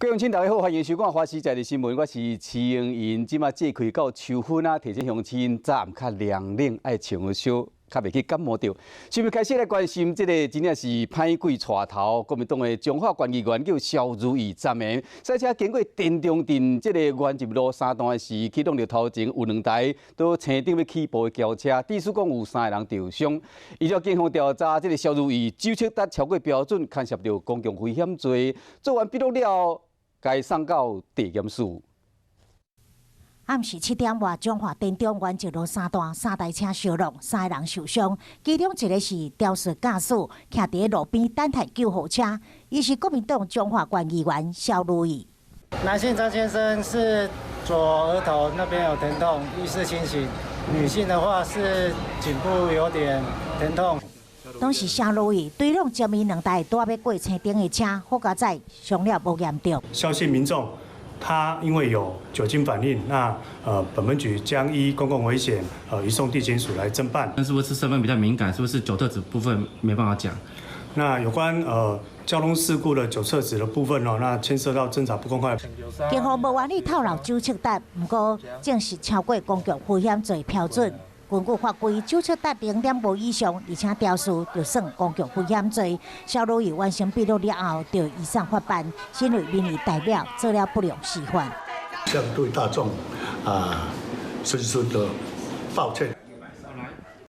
各位鄉親大家好，歡迎收看《華視在地新聞》，我是徐英英。這馬節氣到秋分啊，提醒鄉親早暗較涼冷，愛穿少，較袂去感冒著。首先開始來關心這个真正是歹鬼帶頭，國民黨的彰化縣議員叫蕭如意，昨暝駛車經過田中鎮這个元集路三段時，去挵著頭前有兩台佇青頂欲起步的轎車，致使講有三个人受傷。依照警方調查，這个蕭如意酒測值超過標準，牽涉著公共危險罪，做完筆錄了後，共送到地檢署。暗時7點外，彰化田中元集路三段三台車相挵，三个人受傷，其中一个是肇事駕駛，徛佇路邊等待救護車。伊是國民黨彰化縣議員蕭如意。男性張先生是左額頭那邊有疼痛，意識清醒；女性的話是頸部有點疼痛。當時蕭如意追挵前面兩台拄仔欲過青頂的車，好佳哉傷了無嚴重。蕭姓民眾，他因為有酒精反應，那本分局將依公共危險移送地檢署來偵辦。那是不是身份比較敏感？是不是酒測值部分沒辦法講？那有關交通事故的酒測值的部分哦，那牽涉到偵查不公開。警方無願意透露酒測值，毋過證實超過公共危險罪標準。根據法規，酒測值0.5以上，而且肇事就算公共危險罪。蕭如意完成筆錄了後，就移送法辦，身為民意代表，做了不良示範。向對大眾啊，深深的抱歉。